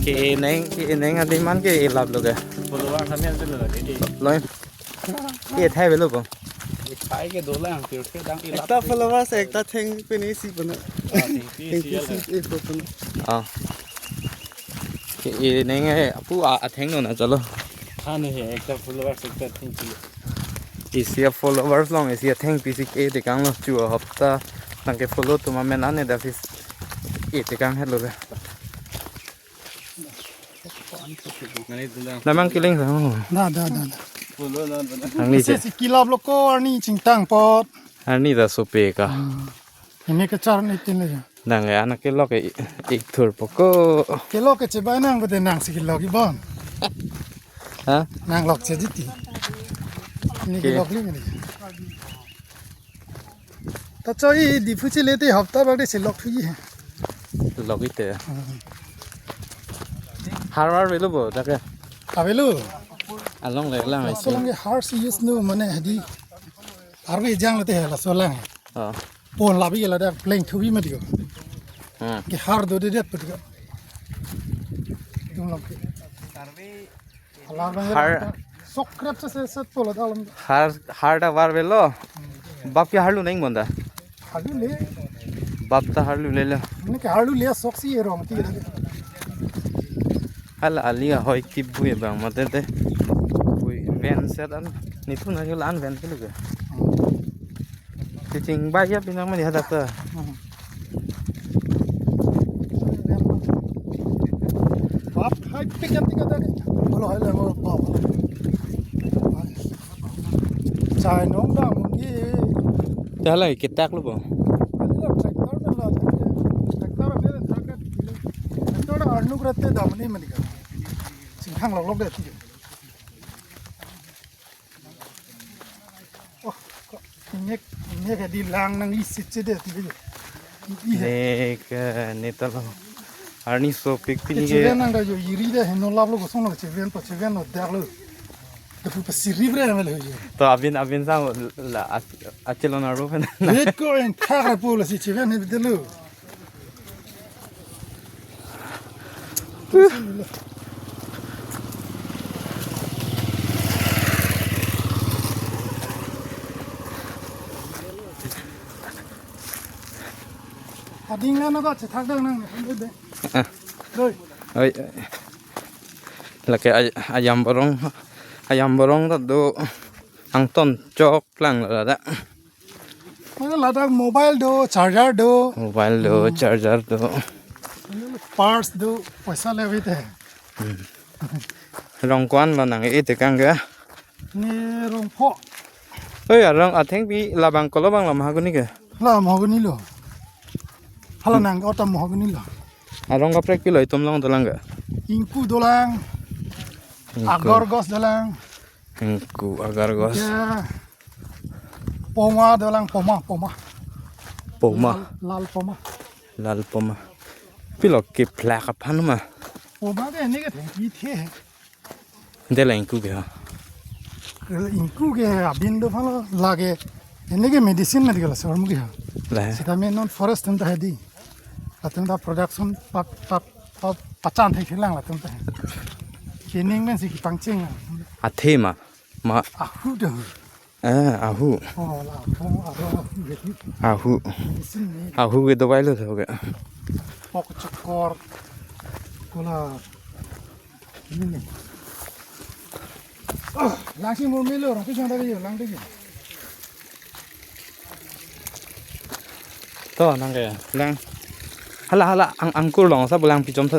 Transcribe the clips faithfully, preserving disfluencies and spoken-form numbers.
Ke neng, ke neng adi man ke ilap lo ke. Follower kami ada lo ke. Loi. Ke thai belo po. Thai ke dolang, pure ke dang ilap. Ekta followers ekta thengpi isi puna. Ah, thengpi isi, thengpi isi, eh, puna. Ah. Ke neng eh, apu a, athengno na chalo. Ane he, ekta followers ekta thengpi. Isi a followers along, isi athengpi si ke tekang lo chu a hopta. Nang ke follow atum amen ane da fis. E tekang het lo ke. Damang kiling sa. Da, da, da, da. Nangli si, che, si kilap lo ko arni chingtang apot. Arni ta sope ka. Hmm. Ini kechar ni tin le. Nang ya anak kelok ke ik thur po ko. Kelok ke chebai nang bede nang si kelok ibon. Ha? Nang lok che jiti. Ini ke kelok li ni. Ta choi di phu chile te hopta bak de si lok phu ji. Lok ite. Hmm. Har var belo po, ta ke? Avelo. Along le lang ai si. Solong ke har si use no mane hadi. Arve jang le te la solang. Oh. Pon labi la dak pleng thubi ma dio. Hmm. Ke har do de det pa dio. Tum lam ke. Har. Sokrep se se set polo dalam. Har, har ta var belo. Bap ke harlu neng bonda. Harlu le. Bap ta harlu le le. Ini ke harlu le sok si rong ti. Hala ali ahoi kip bui bang mate te. Bui ven set an. Ni tu na ke lan ven ke lu ke. Cicing ba ya pinang mani hadak ta. Hmm. Bap hai pik ya tiga tadi. Kalau hai lah bap. Chai nong da mungkin. Hala kitak lo po. Ini lah tractor na la. Tractor ada tractor. Tractor anu kereta da mani mani ka. Singhang lok lok deh. Oh, ko, inek, inek di lang nang isit che de, ti de. Nek, eh, ne ta lo. Arni sopik pini ke. Cheven nang da jo, iri de, heno lap lo, gosong lo, cheven pa, cheven lo, dak lo. Da pu pa siri bre, me lo jo. To abin, abin sa la, a, achelon arlo pen. Nek ko en thak ra po la si cheven ne de lo. Ading na na ba chethak dang nang, doi. Oi. Lake ay-, ayam borong, ayam borong ta do angton chok lang la da. Mana ladak mobile do, charger do. Mobile do, hmm, charger do. Purse do, paisa le avete. Hmm. Rong ko-an lo nang e tekang ke? Ne rong pho. Oi, arong athengpi labang kolo bang la mahagoni ke? La mahagoni lo. Hala nang ota mahagoni lo. Arong kaprek pi lo itum long dolang ke? Ingku dolang. Ingku. Agar gos dolang. Ingku agar gos. Ya. Poma dolang, poma, poma. Poma. Lal, lal poma. Lal poma. Pilo kiphlak aphan ma. Poma ke ini ke thengpi the. Dela ingku ke ha. Ingku ke abin do phalo lake. Ini ke medicine medical store mu ke ha. La. Sitame non forest atum ta hedi. Atum ta production pap, pap, pap, pachan thek lang atum ta. Kening men si kipangcheng. Athe ma. Ma. Ahu do. Ah, ahu. Oh, la, ahu, ahu, ahu, ahu. Ahu. Medicine ni. Ahu ke dawai lo tho ke. Pok chokor. Kola. Ini ni. Ah, lang si murmi lo, rong pisang tadi yo, lang tadi. To, nang ke, lang. Hala, hala, ang, angkur long, sa bulang pichom sa.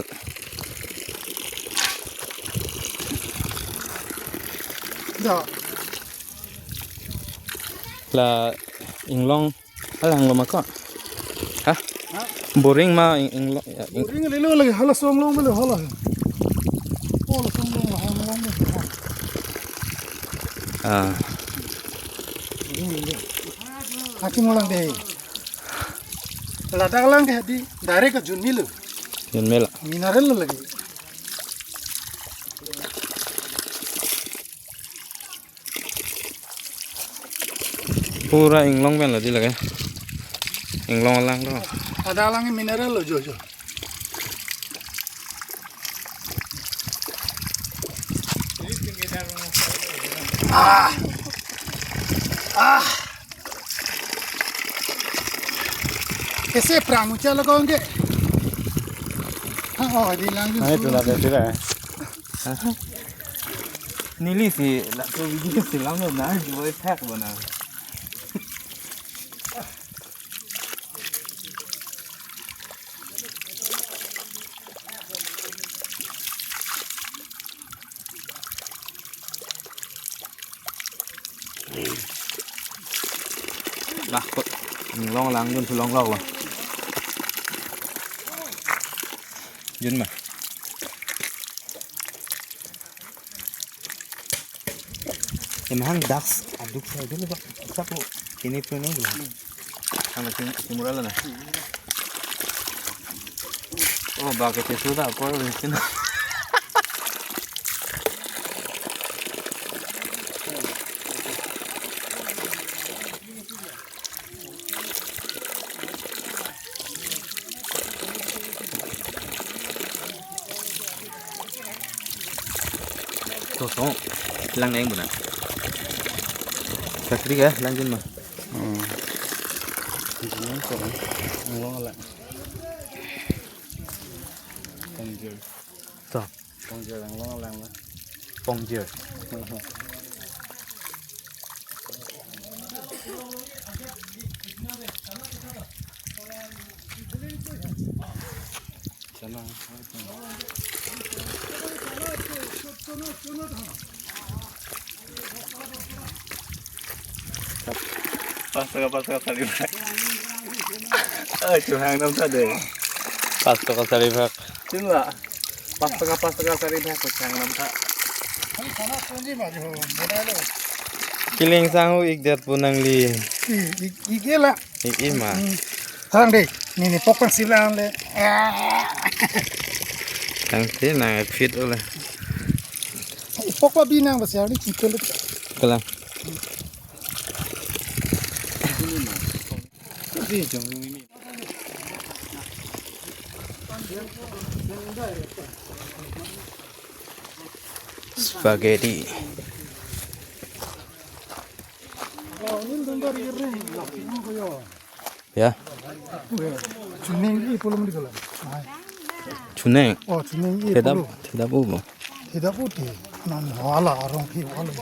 Da. La inglong, hala inglong ma ko? Ha? Ha? Boring ma ing-, inglong, ya, ing- Boring lelo lagi, hala song long belo hala. Oh, la song long, hala long belo. Ah. Boring lelo. Aki mo lang de. Ladak lang ke di direct ke June milo. June milo. Mineral lo lagi. Pura inglong pen lo di lake. Inglong lang do. Ada lang mineral lo jo jo. Ah! Ah! Kese prang ucha lo kong ke. Ha, oh, di lang. Ay, ito na, ito na. Neli si, la, so, video si lang na, boy, thak ba na. Lah, kok. Long lang dun, long long. Jun ma. Emahang dax aduk sa dulu, Pak. Sak lo. Ini pun lo. Ang lagi kimura la na. Oh, bakit itu tak? Apa itu? Kosong, lang neng buna. Sakri ya, lang jun ma. Hmm. Ini kosong, ngulong lang. Pongjer. Stop. Pongjer, ngulong lang lah. Pongjer. Pas taka, pas taka sari bhag. Eh, chuhang nam ta de. Pas taka sari bhag. Chin la. Pas taka, pas taka sari bhag, chuhang nam ta. Kiling sang hu ik det pu nangli. I, ik, ik la. Ik ima. Hmm. Thang de, nini pok pang sila le. Thang te nang ek feet ole. Pok pa bi nang basi ni kikol. Kalang. Spaghetti. Ya. Chuning i polom di kala. Chuning. Oh, chuning i polom. Thedap, thedap ubo. Thedap uti. Nan wala arong phi wala.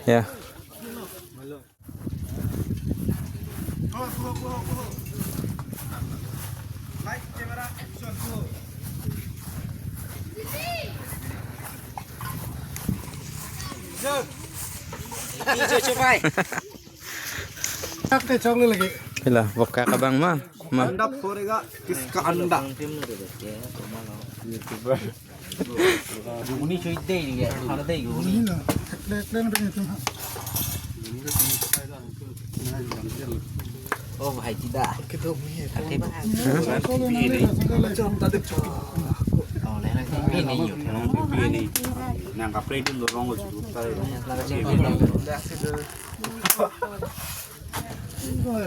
Ya. Chok te chok le lagi. Pila, vok ka kabang ma? Ma. Anda phorega, kiska anda? YouTuber. Ghuguni choi dei ni, khana dei ghuguni. Ini na, plate, plate na pen itu ha. Oh, bhai, tidak. Kita punya. Ate ba. Ini na, ini na, ini na. Oh, lena ini ni yo. Nang ka plate dun dorong ko chuta.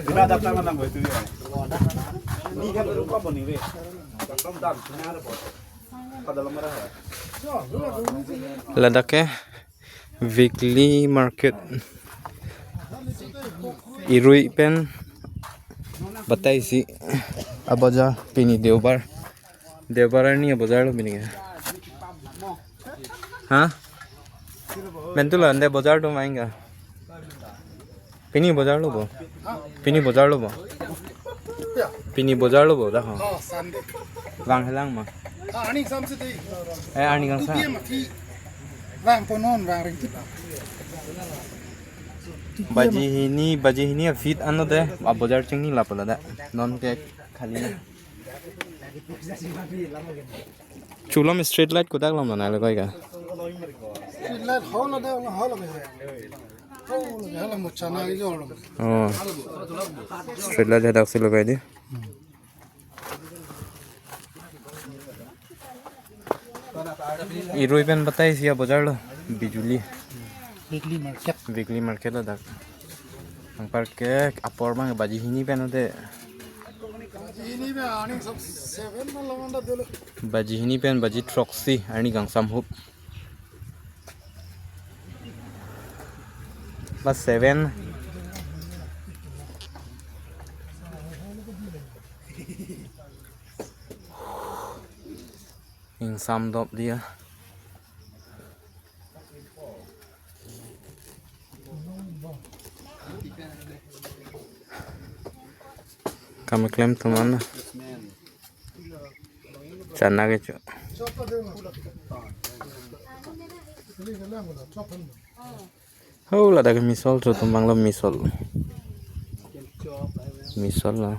Kita datang nang itu ya. Ini kan rupa apa nih, Be? Datang dan sini ada apa? Ladak ke weekly market. Irui pen batai si abojar pini deobar. Deobar arni abojar lo pini ke. Ha? Bentu la ande bojar do main ga. Pini bojar lo bo. Pini bojar lo bo. Ya. Pini bojar lo bo dah. Oh, Sunday. Vang helang ma. Ah, ani samse dei. Eh, ani kangsa. Two P M athi. Vang ponon, vang ring tip. Baji hini, baji hini a feet ano de, abojar chingni lapu la da. Non ke khali na. Chulom street light kodak lom na lo kai ka. Street light holo de, holo ke. Holo ke, holo mo chana ke holo. Oh. Street light hadak si lo kai di. Irui pen batai si abojar lo. Bijuli. Weekly market. Weekly market lo dak. Anparke apor abang baji hini pen ode. Baji hini pen arni sab seven na lawan da dulu. Baji hini pen baji throksi arni kangsam hup. Class seven. Ingsam dop dia. Kam klem teman. Chana kecho. Ho, ladak ke misol cho, tembang lo misol. Misol lo.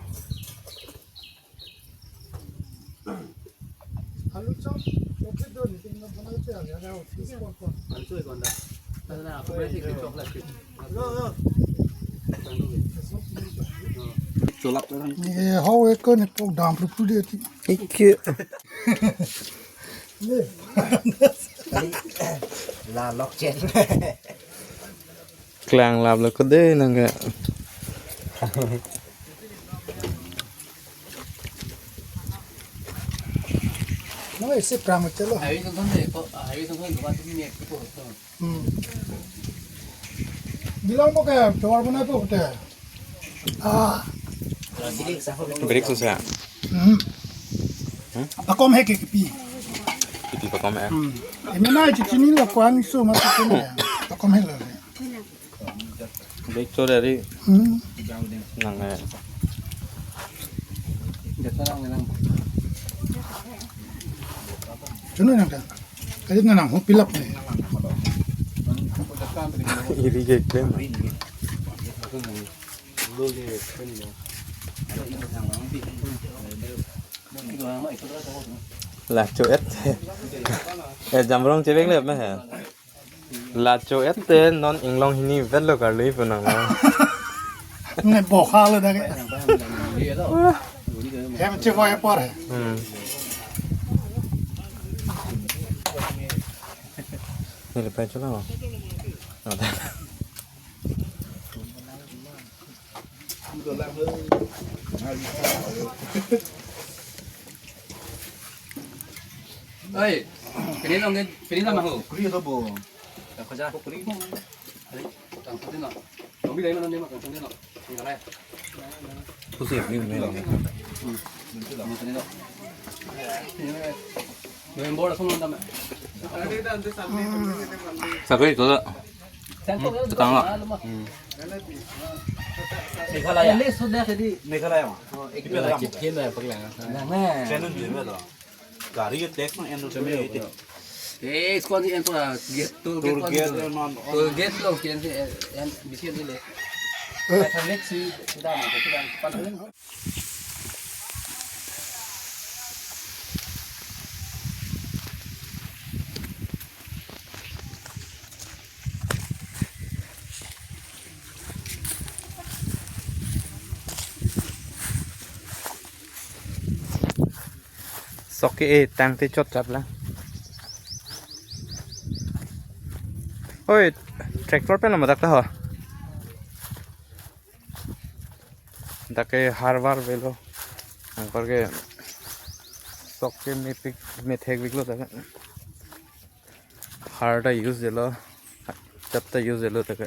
Cholap orang. Ye, hau ekon epok dam pru pru dia ti. Iki. Ye. La lok chen. Klang lap lo kode nang ke. No, ese prang chalo. Highway song song de ko, highway song song ko, tu ni ko. Hmm. Bilang po kaya, jawar banai po kute. Ah. Break susah. Hmm. Hmm? Pakom he ke kipi. Kipi pakom he. Hmm. Ini na cicini lo kuan so mati pun ya. Pakom he lo. Break so dari. Hmm. Nang he. Chunu nang ka. Kali na nang ho pilap ni. Iri ke klem. Lacho et. Eh, jamrong chebek le me he. Lacho et te non inglong hini vet lo karli punang lo. Ne boha lo dak. Hem che boy por he. Hmm. Ni le pa chola. Oi, pini long ke, pini lama ho. Kuri to bo. Tak kerja. Kuri mo. Ari, tang putih no. Kami dari mana ni mak, tang putih no. Tinggal ya. Pusing ni, ni long. Hmm. November langsung nonton. Sakit itu tak? Hmm, tetangga. Meghalaya. Meghalaya ma. Oh, ek Meghalaya. Chipin na paglang. Channel juga tu. Gari ke tax na enroll. Eh, isko ni enroll gate, toll gate. Toll gate lo, kian si, en, bisi ni le. Traffic si, sudah, sudah. Sok ke-e tangte chot chap lang. Oi, tractor pen lo madak ta ho. Dak ke harvar velo. Anparke sok ke mepik methek veklo dak. Har ta use delo. Chap ta use delo dak.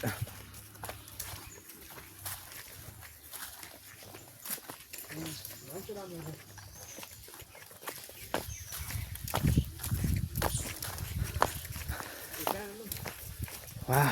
Wow.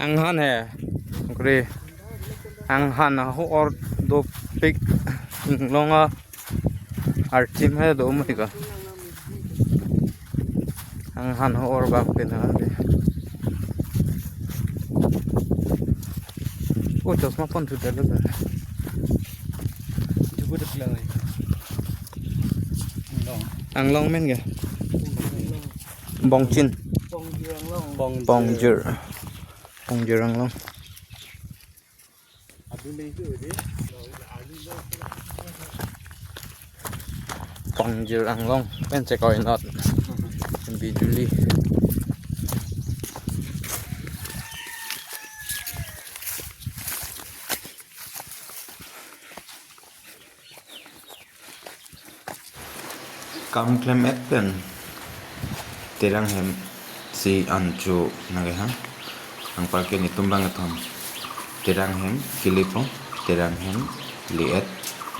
Anghan he, kuri. Anghan aho or dopik longa archim he do mati ka. Han ho or bang pen han de. Oh, chosma pon thu dalo da. Jubu de klang ai. Anglong. Anglong men ke? Bongchin. Pongjir Anglong. Pongjir. Pongjir Anglong. Pongjir Anglong pen chekoi not bijuli. Kam klem-et pen Terang hem si ancho nang ke ha. Anparke netum bang kethom. Terang hem kilipo, Terang hem li-et,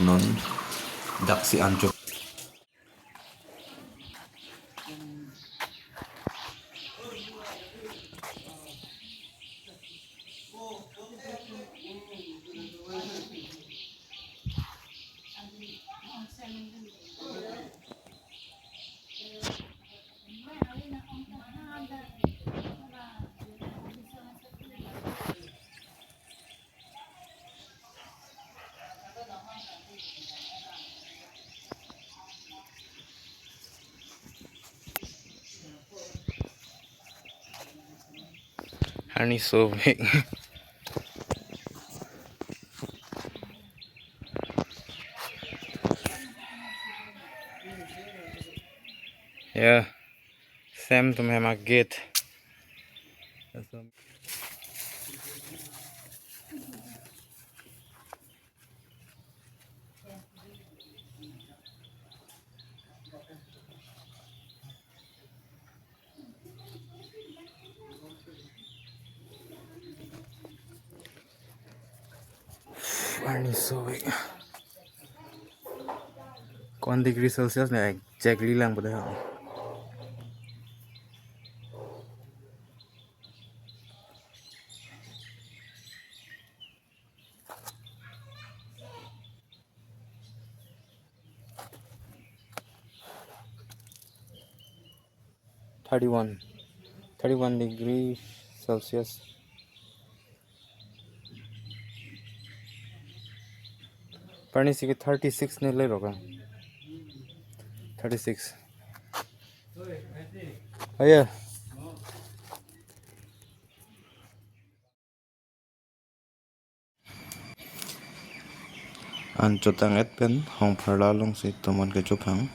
non dak si ancho. Arni sovek. Ya, Sem atum hem a-gate. Arni sovek. Ko-an degree Celsius ne exactly lang pada. Thirty-one, thirty-one degree Celsius. Parni si ke thirty-six ne le roka. Thirty-six. Oh yeah. Anchotang-et pen Hongpharla along si tomon kechophang.